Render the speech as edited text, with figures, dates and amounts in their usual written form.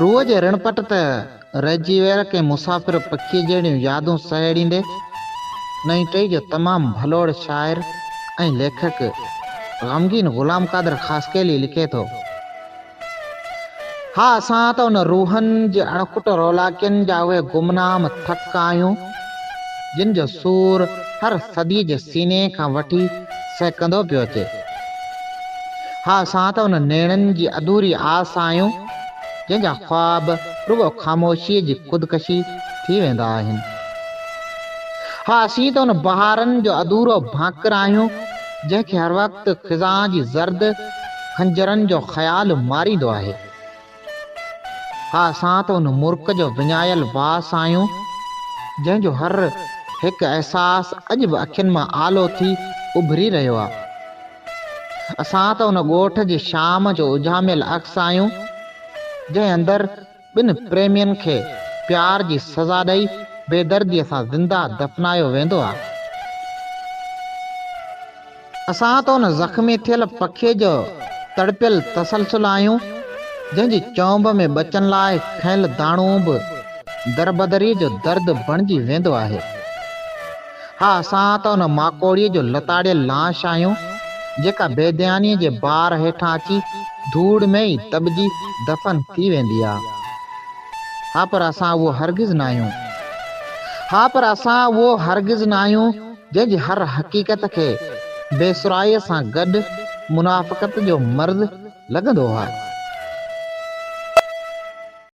روح جي رڻپٽ ته رهجي ويل ڪنهن مسافر پکيء جهڙيون يادون سهيڙيندي نئين ٽهي جو تمام ڀلوڙ شاعر ۽ ليکڪ غمگين غلام قادر خاصخيلي لکي ٿو. ها اسان ته ان روحن جي اڻکٽ رولاڪين جا اهي گمنام ٿڪ آهيون، جن جو سور هر صديء جي سيني کان وٺي سهڪندو پيو اچي. ها اسان ته ان نيڻن جي اڌوري آس آهيون، جنهن جا خواب رڳو خاموشيء جي خودڪشي ٿي ويندا آهن. ها اسين ته ان بهارن جو اڌورو ڀاڪر آهيون، جنهن کي هر وقت خزان جي زرد خنجرن جو خيال ماريندو آهي. ها اسان ته ان مرڪ جو وڃايل واس آهيون، جنهن جو هر هڪ احساس اڄ به اکين مان آلو ٿي اڀري رهيو آ. اسان ته ان ڳوٺ جي شام جو اجهاميل عڪس آهيون، جنهن اندر ٻن پريمين کي پيار جي سزا ڏئي بيدرديء سان زنده دفنايو ويندو آ. اسان ته ان زخمي ٿيل پکيء جو تڙپيل تسلسل آهيون، جنهن جي چونب ۾ ٻچن لاء کنيل داڻو به دربدريء جو درد بڻجي ويندو آهي. ها اسان ته ان ماڪوڙيء جو لتاڙيل لاش آهيون، جيڪا بيڌيانيء جي بار هيٺان اچي ڌوڙ ۾ ئي دٻجي دفن ٿي ويندي آ. ها پر اسان اهو هرگز ناهيون. ها پر اسان اهو هرگز ناهيون، جنهن جي هر حقيقت کي بيسرائيء سان گڏ منافقت جو مرض لڳندو آ.